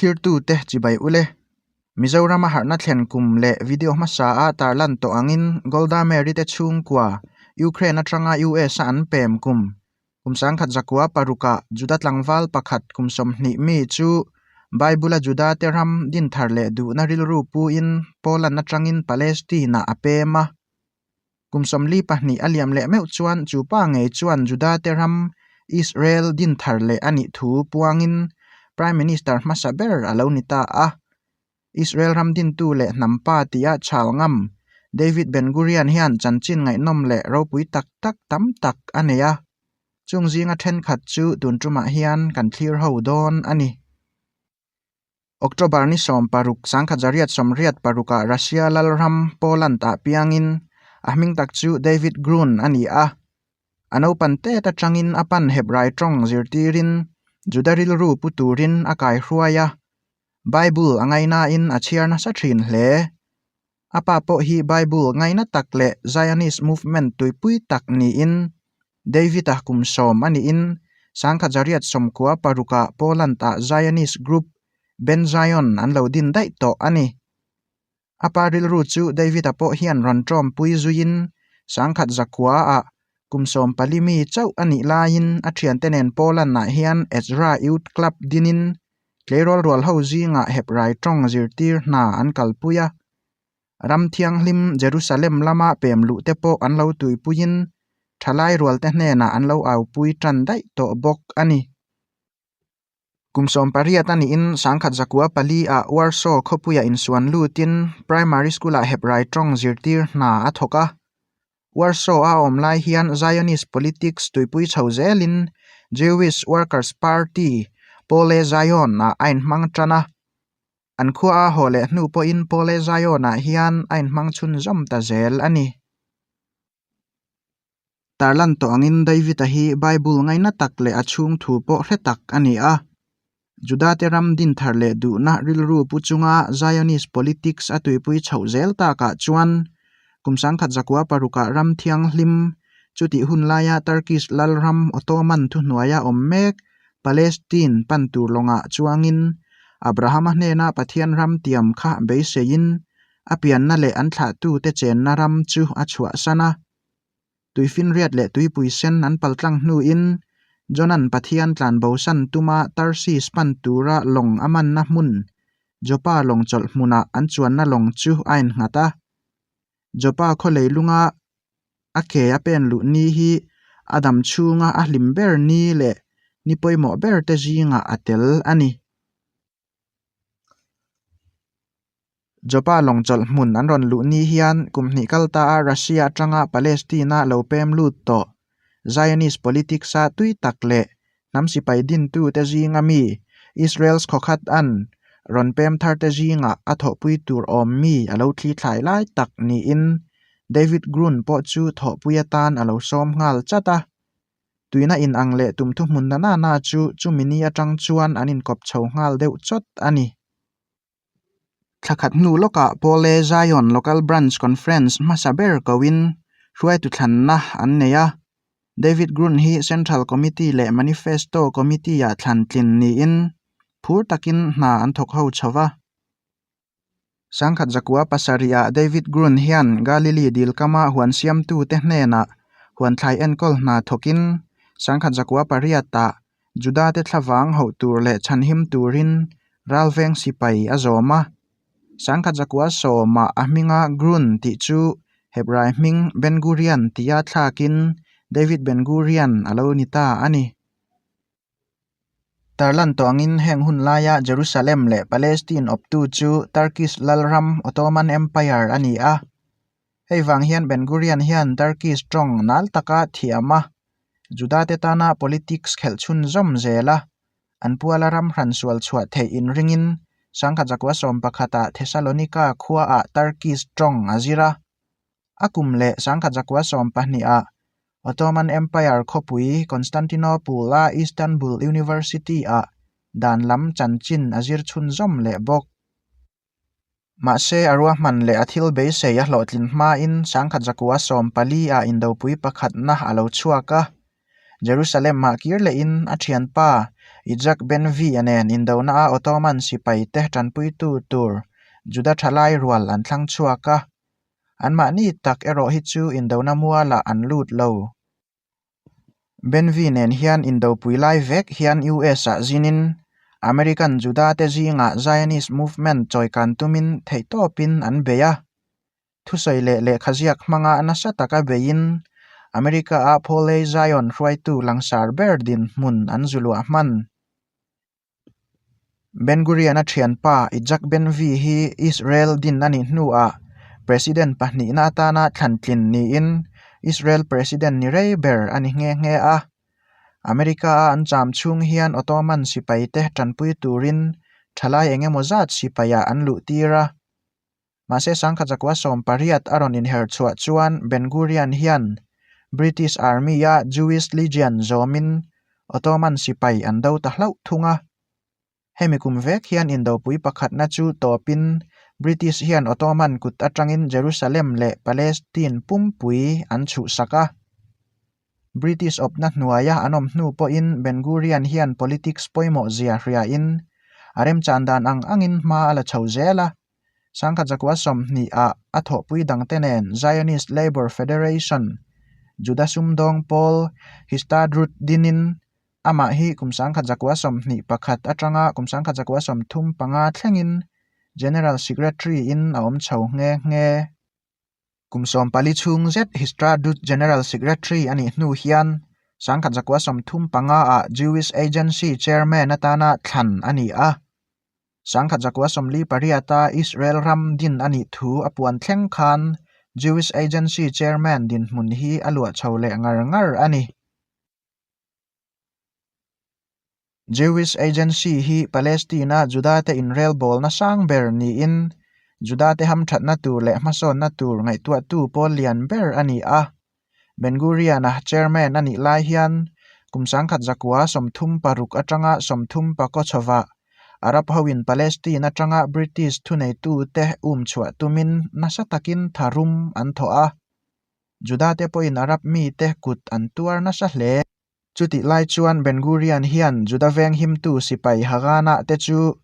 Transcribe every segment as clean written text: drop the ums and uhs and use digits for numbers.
Thlirtute chibai ule. Mizorama harhna thlen kum leh video hmasa a tarlan tawh angin Golda Meir te chhungkua Ukraine atanga US a an pem kum Kum sangkhat zakua parukah Juda tlangval pakhat kum 20 mi chu Bible-a Judate ram dinthar leh duhna rilru puin Poland atangin Palestine-ah a pem a. Kum 42 a liam leh meuh chuan chu pa ngei chuan Judate ram Israel dinthar leh a nih thu puangin Prime Minister hmasa ber a lo ni ta a. Israel ram dintu leh hnam pa tia chhal ngam David Ben Gurion hian chanchin ngaihnawm leh ropui tak tak tam tak a nei a, chung zinga thenkhat chu tun tumah hian kan thlir ho dawn a ni. October ni 16, 1986 ah Russia lalram Poland ah piangin a hming tak chu David Grun a ni a. A naupan tet atangin a pan Hebrai tawng zirtirin Juda rilru pu turin a kaihruai a. Bible a ngainain a chhiar nasa thin hle. A pa pawh hi Bible ngaina tak leh Zionist movement tuipui tak niin David-a kum 10 a niin 1996-ah Poland-ah Zionist group Ben Zion an lo din daih tawh a ni. A pa rilru chu David-a pawh hian rawn tawmpui zuiin 1900-ah kum 14 mi chauh a nih laiin a thiante nen Poland-ah hian Ezra Youth Club dinin tleirawl rual ho zingah Hebrai tawng zirtir hna an kalpui a. Ram thianghlim Jerusalem lama pem luh te pawh an lo tuipuiin thalai rualte hnenah an lo aupui tan daih tawh bawk a ni. Kum 18 a niin 1904 ah Warsaw khawpuia insuan lutin primary school-ah Hebrai tawng zirtir hna a thawk a. Warsaw a awm lai hian Zionist politics tuipui chho zelin Jewish Workers Party, Poale Zion ah a inhmang tan a. An khua a haw leh hnu pawhin Poale Zion ah hian a inhmang chhunzawm ta zel a ni. Tarlan tawh angin David-a hi Bible ngaina tak leh a chhung thu pawh hre tak a ni a. Judate ram dinthar leh duhna rilru pu chunga Zionist politics a tuipui chhoh zel takah chuan kum 1906-ah ram thianghlim chutih hun laia Turkish lalram Ottoman thuhnuaia awm mek Palestine pan tur lawngah chuangin Abrahama hnena Pathian ram tiam kha beiseiin a pianna leh an thlahtute chenna ram chu a chhuahsan a. Tuifinriat leh tuipui sen an paltlang hnuin Jonan Pathian tlanbosan tuma Tarsis pan tura lawng a manna hmun Joppa lawng chawlh hmunah an chuanna lawng chu a innghat a. Joppa khaw leilunga a ke a pen luh ni hi a dam chhunga a hlim ber ni leh ni pawimawh ber te zingah a tel a ni. Joppa lawng chawlh hmun an rawn luh ni hian kum hnih kal ta a Russia atanga Palestine-a lo pem lut tawh Zionist politics-a tui tak leh hnam sipai dintute zinga mi Israel's khawkhat an rawn pem tharte zingah a thawhpui tur awm mi a lo thli thlai lai tak niin David Grun pawh chu thawhpui atan a lo sawm nghal chat a. Tuina in ang leh tum thuhmun na na na chu chumi ni atang chuan an inkawp chho nghal deuh chawt a ni. Thla khat hnu lawkah Pawle Zion Local Branch Conference hmasa ber koin hruaitu thlanna an nei a. David Grun hi Central Committee leh Manifesto Committee-ah thlan tlin niin phur takin hna an thawk ho chho va. 1907-ah David Grun hian Galilee dil kama huan siamtute hnenah huan thlai enkawl hna thawkin 1908-ah Judate thlavang hauh tur leh chhanhim turin ralveng sipai a zawm a. 1910-ah a hminga Grun tih chu Hebrai hming Ben Gurion tia thlakin David Ben Gurion a lo ni ta a ni. Tarlan tawh angin heng hun laia Jerusalem leh Palestine awptu chu Turkish lalram Ottoman Empire a ni a. Hei vang hian Ben Gurion hian Turkish tawng nal taka thiam a, Judate tana politics khelh chhunzawm zel a, an puala ram hran sual chhuah theih inringin 1911-ah Thessalonica khuaah Turkish tawng a zir a. A kum leh 1912-ah Ottoman Empire khawpui Constantinople-a Istanbul University-ah dan lam chanchin a zir chhunzawm leh bawk. Mahse, a ruahman leh a thil beisei a hlawhtlin hmain 1914-ah indopui pakhatna a lo chhuak a. Jerusalem-ah kir lehin a thianpa Yitzhak Ben-Zvi-a nen indona-a Ottoman sipaite tanpuitu tur Juda thalai rual an thlang chhuak a, anmahni tak erawh hi chu indona mualah an lut lo. Ben-Zvi nen hian indopui lai vek hian US-ah zinin American Juda-te zingah Zionist movement chawikan tumin theihtawpin an bei a. Thusawi leh lehkhaziak hmanga nasa taka beiin America-a Pawlei Zion hruaitu langsar ber dinhmun an zu luah hman. Ben Gurion-a thianpa Yitzhak Ben-Zvi hi Israel din a nih hnuah President pahnihna atana thlantlin niin Israel President ni rei ber a ni nghe nghe a. America-a an cham chhung hian Ottoman sipaite tanpui turin thalai engemaw zat sipaiah an luhtir a. Mahse sangkhat zakua 18 a rawn inher chhuah chuan Ben Gurion hian British Army-a Jewish Legion zawmin Ottoman sipai an do ta hlauh thung a. Hemi kum vek hian indopui pakhatna chu tawpin British hian Ottoman kut atangin Jerusalem leh Palestine pumpui an chhuhsak a. British awpna hnuaia an awm hnu pawhin Ben Gurion hian politics pawimawh zia hriain a remchan dan ang angin hma a la chho zel a. Sangkhat zakua 20 ah a thawhpui dangte nen Zionist Labour Federation, Juda sumdawng pawl Histadrut dinin amah hi kum 1921 atanga kum 1935 thlengin General Secretary in a awm chho nghe nghe. Kum 14 chhung zet Histadrut General Secretary a nih hnu hian 1935 ah Jewish Agency Chairman atana thlan a ni a. 1948 a Israel ram din a nih thu a puan thleng khan Jewish Agency Chairman dinhmun hi a luah chho leh ngar ngar a ni. Jewish Agency hi Palestine-a Judate inrelbawlna sang ber niin Judate hamthatna tur leh hmasawnna tur ngaihtuahtu pawl lian ber a ni a. Ben Gurion-a chairman a nih lai hian kum 1936 atanga 34 chhovah Arab hoin Palestine atanga British thuneitute um chhuah tumin nasa takin tharum an thawh a. Judate pawhin Arab mite kut an tuar nasa hle. Chutih lai chuan Ben Gurion hian Juda venghimtu sipai Haganah te chu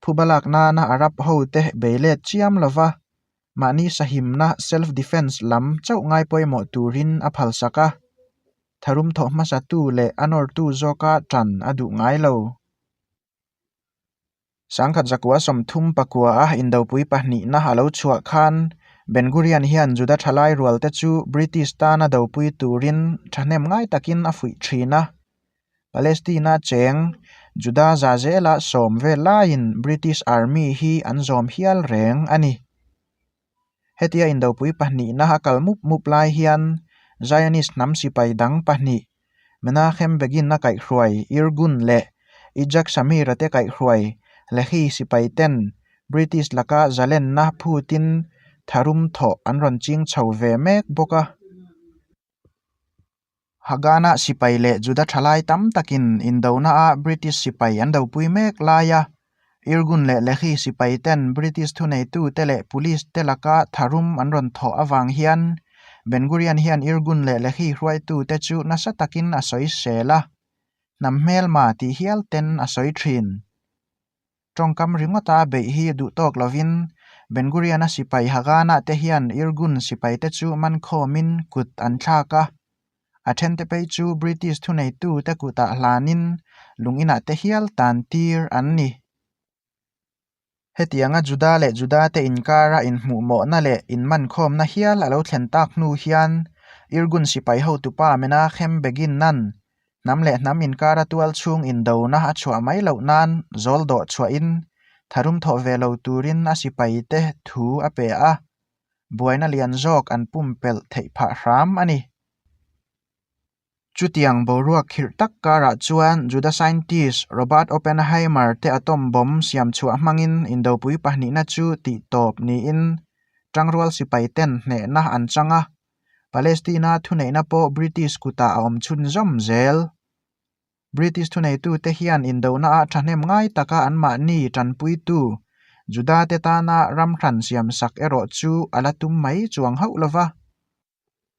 phuba lak nana Arab hote bei let chiam lova mahni sahimna, self-defense, lam chauh ngai pawimawh turin a phalsak a. Tharum thawh hmasatu leh a nawrtu zawka tan a duh ngai lo. 1939 a indopui pahnihna a lo chhuah khan Ben Gurion hian Juda thalai rualte chu British tana dopui turin thahnem ngai takin a fuih thin a. Palestina cheng Juda za zela sawm vel laiin British Army hi an zawm hial reng a ni. Hetia indopui pahnihna a kal mup mup lai hian Zionist hnam sipai dang pahnih, Menachem Begin-a kaihhruai Irgun leh Yitzhak Shamir-a te kaihhruai Lehi sipai ten British laka zalenna phutin tharum thawh an rawn ching chho ve mek bawk a. Haganah sipai leh Juda thalai tam takin indonaah British sipai an dopui mek lai a, Irgun leh Lehi sipai ten British thuneitute leh police te laka tharum an rawn thawh avang hian Ben Gurion hian Irgun leh Lehi hruaitute chu nasa takin a sawi sel a, hnam hmelma tih hial ten a sawi thin. Tawngkam ringawta beih hi duh tawk lovin Ben Gurion-a sipai Haganah te hian Irgun sipaite chu man khawmin kut an thlak a, a thente phei chu British thuneitute kutah hlanin lung inah te hial tan tir an ni. Hetianga Juda leh Judate inkara inhmuhmawhna leh inmankhawmna hial a lo thlen tak hnu hian Irgun sipai hotupa Menachem Begin-a'n Hnam leh hnam inkara tual chhung indona a chhuah mai loh nan zawl dawh chhuahin tharum thawh ve lo turin a sipaite thu a pe a, buaina lian zawk an pumpelh theih phah hram a ni. Chutiang boruak khirh tak karah chuan Juda scientist Robert Oppenheimer te atom bomb siam chhuah hmangin indopui pahnihna chu tihtawp niin tangrual sipaiten hnehna an chang a. Palestina thuneihna pawh British kutah a awm chhunzawm zel. British thuneitute hian indonaah thahnem ngai taka anmahni tanpuitu Judate tana ram hran siamsak erawh chu a la tum mai chuang hauh lo va.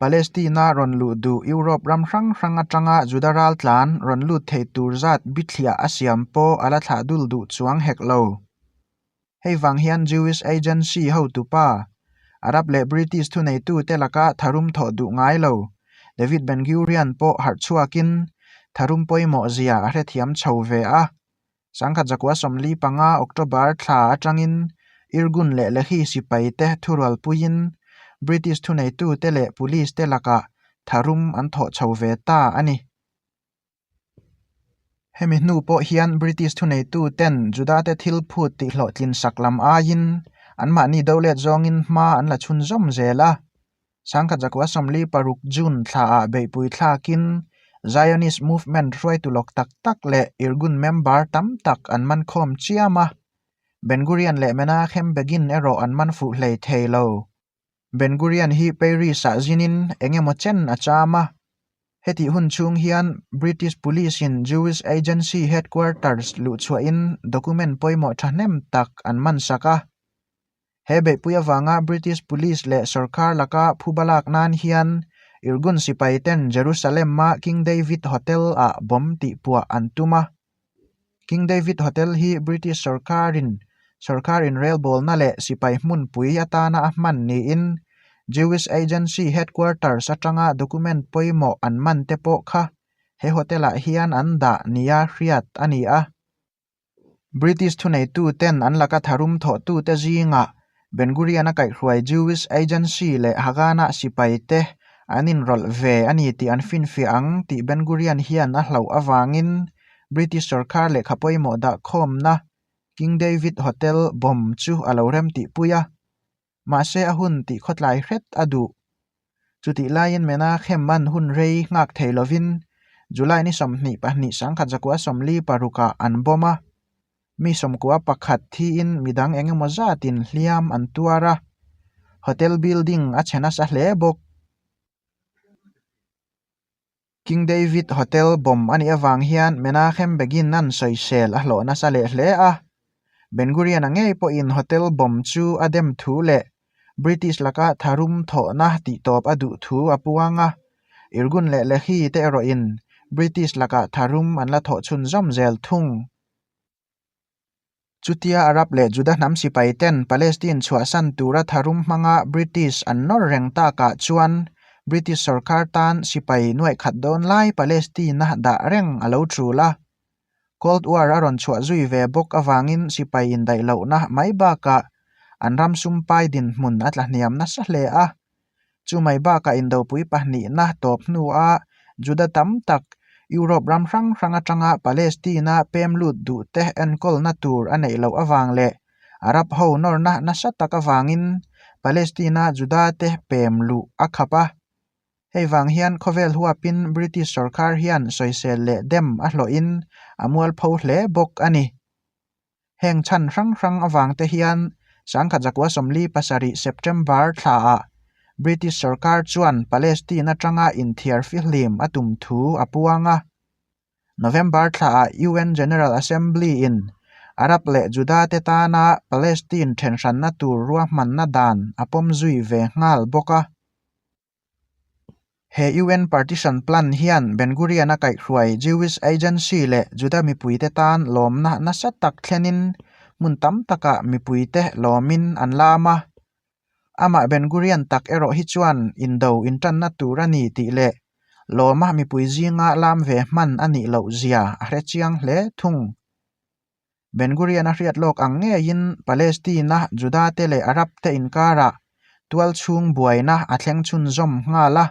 Palestina rawn luh duh Europe ram hrang hrang atanga Juda raltlan rawn lut thei tur zat bithliah a siam pawh a la thlah dul duh chuang hek lo. Hei vang hian Jewish Agency hotupa, Arab leh British thuneitute laka tharum thawh duh ngai lo, David Ben-Gurion pawh harh chhuakin tharum pawimawh zia a hrethiam chho ve a. Sangkhat zakua 45 October thla atangin Irgun leh Lehi sipaite thurualpuiin British thuneitute leh police te lakah tharum an thawh chho ve ta a ni. Hemi hnu pawh hian British thuneituten Judate thil phut tihhlawhtlin sak lam aiin anmahni dolet zawngin hma an la chhunzawm zel a. Sangkhat zakua 46 June thlaah beihpui thlakin Zionist movement hruaitu lawk tak tak leh Irgun member tam tak an man khawm chiam a. Ben Gurion leh Menachem Begin erawh an man fuh hlei thei lo. Ben Gurion hi Paris-ah zinin eng emaw chen a cham a. Hetih hun chhung hian British Police-in Jewish Agency headquarters luhchhuahin document pawimawh thahnem tak an man sak a. He beihpui avanga British Police leh sorkar laka phuba lak nan hian Irgun sipai ten Jerusalem-a King David Hotel-ah bomb tihpuah an tum a. King David Hotel hi British sorkarin sorkar inrelbawlna leh sipai hmunpui atana a hman niin Jewish Agency headquarters atanga document pawimawh an man te pawh kha he hotel-ah hian an dah nia hriat a ni a. British thuneituten an laka tharum thawhtute zingah Ben Gurion-a kaihhruai Jewish Agency leh Haganah sipaite an inrawlh ve a ni tih an finfiah ang tih Ben Gurion hian a hlauh avangin British sorkar lehkha pawimawh dahkhawmna King David Hotel bomb chu a lo remtihpui a. Mahse a hun tih khawtlai hret a duh. Chutih laiin Menachem an hun rei nghak thei lovin July ni 22 1946 ah an bomb a. Mi sawmkua pakhat thiin midang eng emaw zatin hliam an tuar a. Hotel building a chhe nasa hle bawk. King David Hotel bomb a nih avang hian Menachem Begin an sawisel a hlawh nasa leh hle a. Ben Gurion-a ngei pawhin hotel bomb chu a dem thu leh British laka tharum thawhna tihtawp a duh thu a puang a. Irgun leh Lehi te erawhin British lakah tharum an la thawh chhunzawm zel thung. Chutia Arab leh Juda hnam sipai ten Palestine chhuahsan tura tharum hmanga British an nawr reng takah chuan British sorkar tan sipai nuaih khat dawn lai Palestine-a dah reng a lo tul a. Cold War a rawn chhuah zui ve bawk avangin sipai indaih lohna mai bakah an ram sumpai dinhmun a tlahniam nasa hle a. Chu mai bakah indopui pahnihna tawp hnua Juda tam tak Europe ram hrang hrang atanga Palestine-a pem lut duhte enkawlna tur a neih loh avang leh Arab ho nawrna nasa tak avangin Palestine-a Juda-te pem luh a khap a. Hei vang hian khawvel huapin British sorkar hian sawisel leh dem a hlawhin a mualpho hle bawk a ni. Heng chhan hrang hrang avang te hian sangkhat zakua 47 September thlaah British sorkar chuan Palestine atanga inthiar fihlim a tum thu a puang a. November thlaah UN General Assembly in Arab leh Juda te tana Palestine thenhranna tur ruahmanna dan a pawm zui ve nghal bawk a. He UN Partition Plan hian Ben Gurion-a kaihhruai Jewish Agency leh Juda mipuite tan lawmna nasa tak thlenin hmun tam takah mipuite lawmin an lam a. Amah Ben Gurion tak erawh hi chuan indo intanna tur a ni tih leh lawma mipui zinga lam ve hman a nih loh zia a hre chiang hle thung. Ben Gurion a hriat lawk ang ngeiin Palestine-a Juda-te leh Arab-te inkarah tualchhung buaina a thleng chhunzawm nghal a.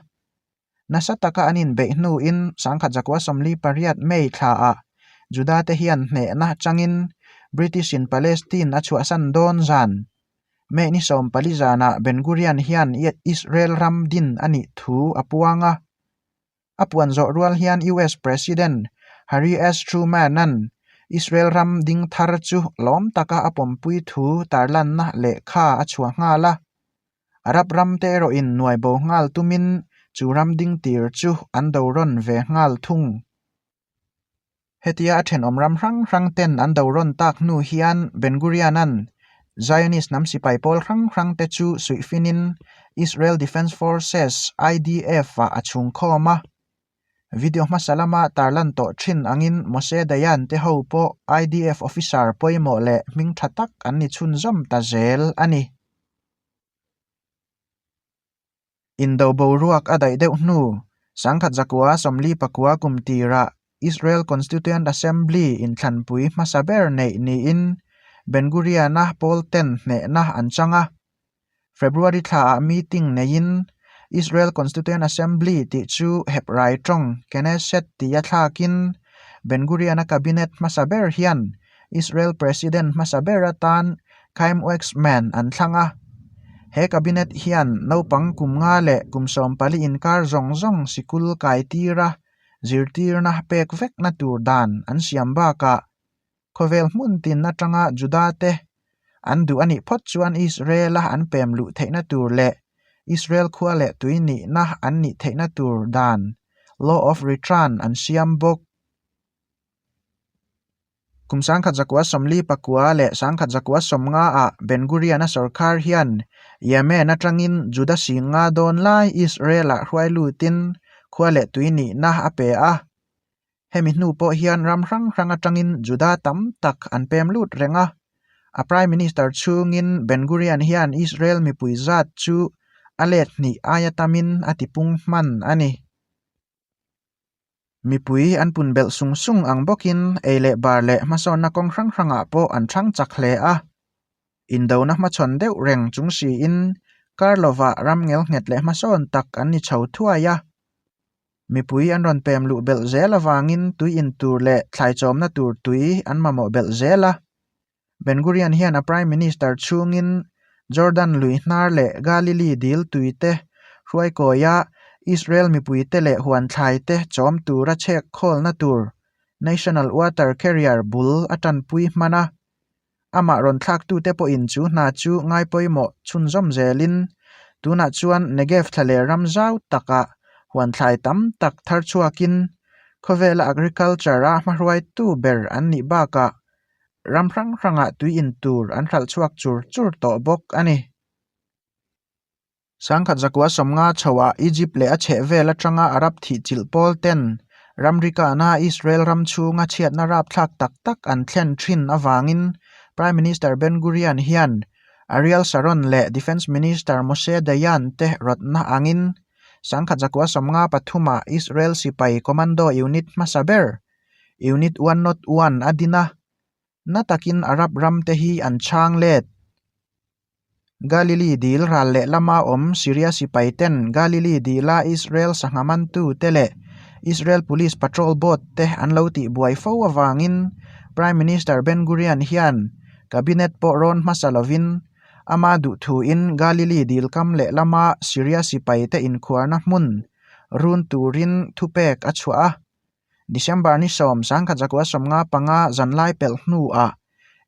Nasa taka an inbeih hnuin sangkhat zakua 48 May thlaah Juda-te hian hnehna changin British-in Palestine a chhuahsan dawn zan. May ni 14 zanah Ben Gurion hian Israel ram din a nih thu a puang a. A puan zawh rual hian US President Harry S. Truman-a'n Israel ram ding thar chu lawm taka a pawmpui thu tarlanna lehkha a chhuah nghal a. Arab ram te erawhin nuai bo nghal tumin chu ram ding tir chu an do rawn ve nghal thung. Hetia a thenawm ram hrang hrang ten an do rawn tak hnu hian Ben Gurion-a'n Zionist hnam sipai pawl hrang hrang te chu suihfinin Israel Defense Forces, IDF, ah a chhungkhawm a. Video hmasa lama tarlan tawh thin angin Moshe Dayan te ho pawh IDF officer pawimawh leh hming tha tak an ni chhunzawm ta zel a ni. Indo boruak a daih deuh hnu, sangkhat zakua sawmli pakua kum tirah Israel Constituent Assembly inthlanpui hmasa ber neih niin Ben Gurion-a pawl ten hnehna an chang a. February thlaah meeting neiin Israel Constituent Assembly tih chu Hebrai tawng Knesset tia thlakin Ben Gurion-a cabinet hmasa ber hian Israel President hmasa ber atan Chaim Weizmann an thlang a. He cabinet hian naupang kum nga leh kum 14 inkar zawng zawng sikul kai tira zirtirna pek vekna tur dan an siam bakah Khawvel hmun tin atanga Juda te an duh a nih phawt chuan Israel-a an pem luh theihna tur leh Israel khua leh tui nihna an nih theihna tur dan, Law of Return, an siam bawk. Kum 1949 leh 1950 ah Ben Gurion-a sorkar hian Yemen atangin Juda singa dawn lai Israel-ah hruai lutin khua leh tui nihna a pe a. Hemi hnu pawh hian ram hrang hrang atangin Juda tam tak an pem lut reng a. A Prime Minister chhungin Ben Gurion hian Israel mipui zat chu a let hnih aia tamin a tipung hman a ni. Mipui an pun belh sung sung ang bawkin ei leh bar leh hmasawnna kawng hrang hrangah pawh an chhang chak hle a. Indona hmachhawn deuh reng chung siin kar lovah ram ngelnghet leh hmasawn tak an ni chho thuai a. Mipui an rawn pem luh belh zel avangin tui in tur leh thlai chawmna tur tui an mamawh belh zel a. Ben Gurion hian a Prime Minister chhungin Jordan lui hnar leh Galilee dil tui te hruai kawia Israel mipuite leh huan thlai te chawm tura chhek khawlna tur National Water Carrier bul a tanpui hman a. Amah rawn thlaktute pawhin chu hna chu ngai pawimawh chhunzawm zelin tunah chuan Negev thla leh ram zau takah huan thlai tam tak thar chhuakin khawvela agriculture-a hmahruaitu ber an nih bakah ram hrang hrangah tui in tur an hralh chhuak chur chur tawh bawk a ni. Sangkhat zakua 50 chhoah Egypt leh a chhehvel atanga Arab thihchilh pawl ten ramrikana Israel ram chhunga chhiatna rapthlak tak tak an thlen thin avangin Prime Minister Ben Gurion hian Ariel Sharon leh Defence Minister Moshe Dayan te rawtna angin sangkhat zakua 53 ah Israel sipai commando unit hmasa ber Unit 101 a din a, na takin Arab ram te hi an chhang let. Galilee dil ral lehlama awm Syria sipai ten Galilee dila Israel sangha mantu te leh Israel Police Patrol Boat te an lo tih buai fo avangin Prime Minister Ben Gurion hian Cabinet pawh rawn hmasa lovin ama duhthuin Galilee dil kam lehlama Syria sipai te inkhuarna hmun run turin thupek a chhuah a. December ni 10, 1955 zanlai pelh hnuah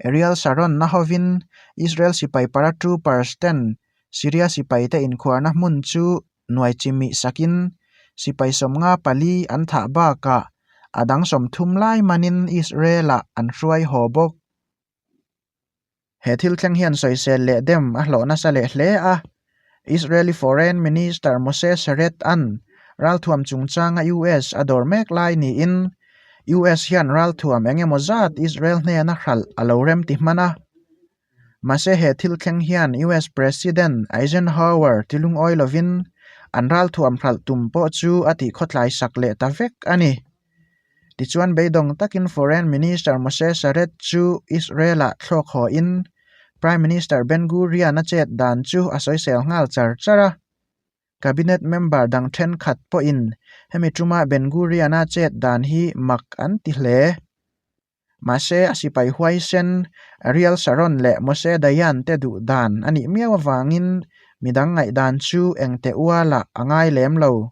Ariel Sharon na hovin Israel sipai paratroopers ten Syria sipaite inkhuarna hmun chu nuai chimih sakin sipai 54 an thah bakah a dang 30 lai manin Israel-ah an hruai haw bawk. He thil thleng hian sawisel leh dem a hlawh nasa leh hle a. Israeli Foreign Minister Moshe Sharett-a'n ralthuam chungchanga US a dawr mek lai niin US hian ralthuam eng emaw zat Israel hnena hralh a lo rem ti hman a. Mahse he thil thleng hian US President Eisenhower ti lungawi lovin an ralthuam hralh tum pawh chu a tihkhawtlai sak leh ta vek a ni. Tichuan beidawng takin Foreign Minister Moshe Sharett chu Israel-ah thlawk hawhin Prime Minister Ben Gurion-a chet dan chu a sawisel nghal char char a. Cabinet member dang thenkhat pawhin hemi tuma Ben Gurion-a chet dan hi mak an ti hle. Mahse a sipai huaisen Ariel Sharon leh Moshe Dayan te duh dan a nih miau avangin midang ngaihdan chu engte ualah a ngai lem lo.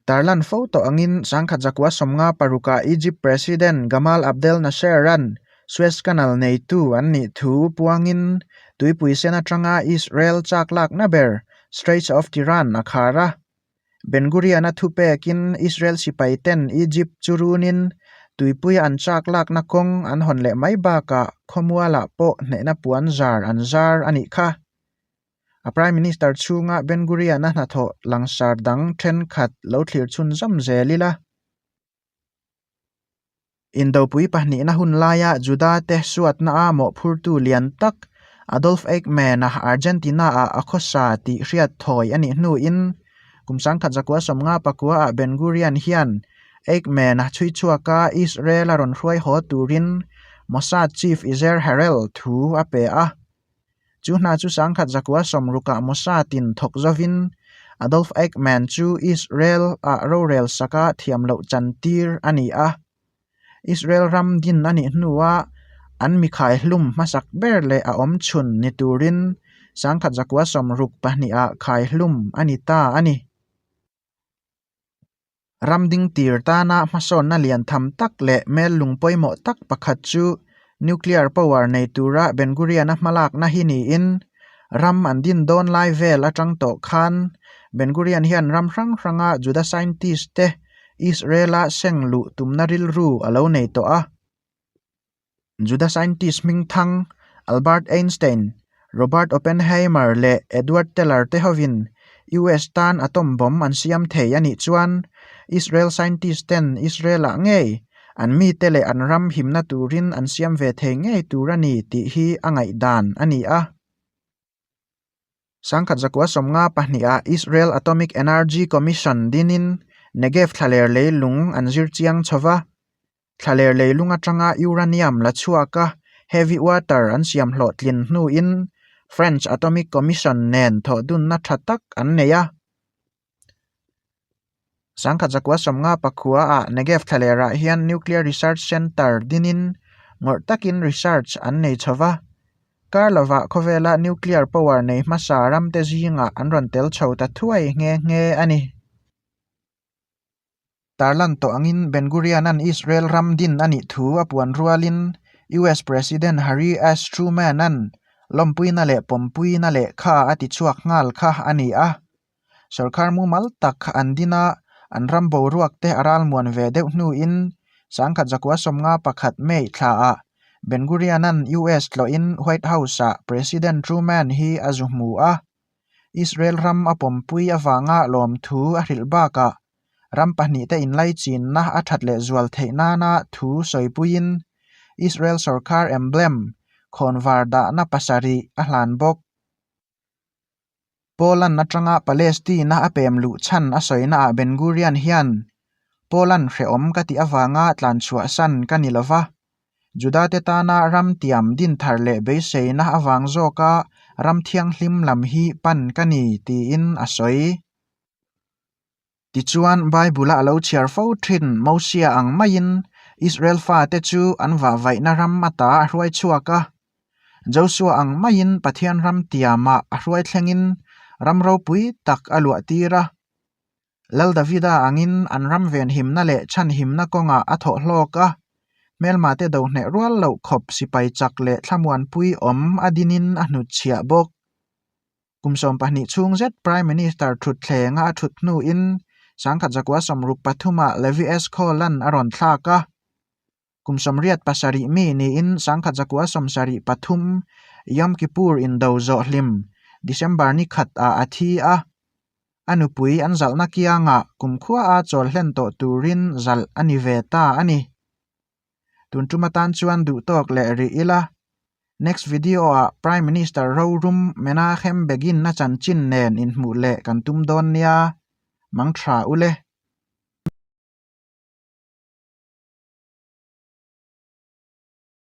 Tarlan fo tawh angin 1956-ah Egypt President Gamal Abdel Nasser-a'n Suez Canal neitu an nih thu puangin tuipui sen atanga Israel chak lakna ber Straits of Tiran a khar a. Ben Gurion-a thupekin Israel sipaiten Egypt chu runin Tuipuia an chak lakna kawng an hawn leh mai bakah khawmualah pawh hnehna puan zar an zar a nih kha. A Prime Minister chhunga Ben Gurion-a hnathawh langsar dang thenkhat lo thlir chhunzawm zel ila. Indopui pahnihna hun laia Juda-te suatna-a mawhphurtu lian tak Adolf Eichmann-a Argentina-ah a khawsa tih hriat thawi a nih hnuin kum 1959-ah Ben Gurion hian Eichmann-a chhui chhuaka Israel-a rawn hruai haw turin Mossad chief Izer Harel thu a pe a. Chu hna chu 1960ah Mossad-in thawk zovin Adolf Eichmann chu Israel-ah rorel saka thiam loh chantir a ni a. Israel ram din a nih hnuah an mikhai hlum hmasak ber leh a awm chhun ni turin 1962ah khai hlum a ni ta a ni. Ram ding tir tana hmasawnna lian tham tak leh mel lung pawimawh tak pakhat chu nuclear power nei tura Ben Gurion-a hmalakna hi niin ram an din dawn lai vel atang tawh khan Ben Gurion hian ram hrang hranga Juda scientist te Israel-a seng luh tumna rilru a lo nei tawh a. Juda scientist hmingthang Albert Einstein, Robert Oppenheimer leh Edward Teller te hovin US tan atom bomb an siam thei a nih chuan Israel scientist ten Israel-ah ngei an mite leh an ram himna turin an siam ve thei ngei tur a ni tih hi a ngaihdan a ni a. 1952 ah Israel Atomic Energy Commission dinin Negev thlaler leilung an zir chiang chho va. Thlaler leilung atanga uranium la chhuak a heavy water an siam hlawhtlin hnuin French Atomic Commission nen thawhdunna tha tak an nei a. 1959 ah Negev thlalerah hian Nuclear Research Center dinin ngawrh takin research an nei chho va. Kar lovah khawvela nuclear power nei hmasa ramte zingah an rawn tel chho ta thuai nghe nghe a ni. Tarlan tawh angin Ben Gurion-a'n Israel ram din a nih thu a puan rualin US President Harry S. Truman-a'n lawmpuina leh pawmpuina lehkha a ti chhuak nghal kha a ni a. Sorkar mumal tak an din a, an ram boruak te a ralmuan ve deuh hnuin 1951 May thlaah Ben Gurion-a'n US tlawhin White House-ah President Truman hi a zu hmu a. Israel ram a pawmpui avanga lawmthu a hrilh bakah ram pahnihte inlaichinna a that lehzual theih nana thu sawipuiin Israel sorkar emblem khawnvar dahna pasarih a hlan bawk. Poland atanga Palestina a pem luh chhan a sawinaah Ben Gurion hian, Poland hrehawm ka tih avanga tlanchhuahsan ka ni lova, Judate tana ram tiam din thar leh beiseina avang zawka ram thianghlim lam hi pan ka ni, tiin a sawi. Tichuan, Bible-a a lo chhiar fo thin Mosia ang maiin Israel fate chu an vahvaihna ram ata a hruai chhuak a. Josua ang maiin Pathian ram tiamah a hruai thlengin ram ropui tak a luah tir a. Lal Davida angin an ram venhimna leh chhanhimna kawngah a thawh hlawk a, hmelmate dohneh rual loh khawp sipai chak leh thlamuanpui awm a dinin a hnutchhiah bawk. Kum 12 chhung zet Prime Minister thutthleng a a thut hnuin 1963 ah Levi Eshkol-a'n a rawn thlak a. Kum 87 mi niin 1973 Yom Kippur indo zawh hlim December ni khat ah a thi a. A nupui an zalhna kiangah kumkhua a chawl hlen tawh turin zalh a ni ve ta a ni. Tun tum atan chuan duh tawk leh rih ila. Next video ah Prime Minister rorum Menachem Begin a chanchin nen inhmuh leh kan tum dawn nia. Mang tha ule.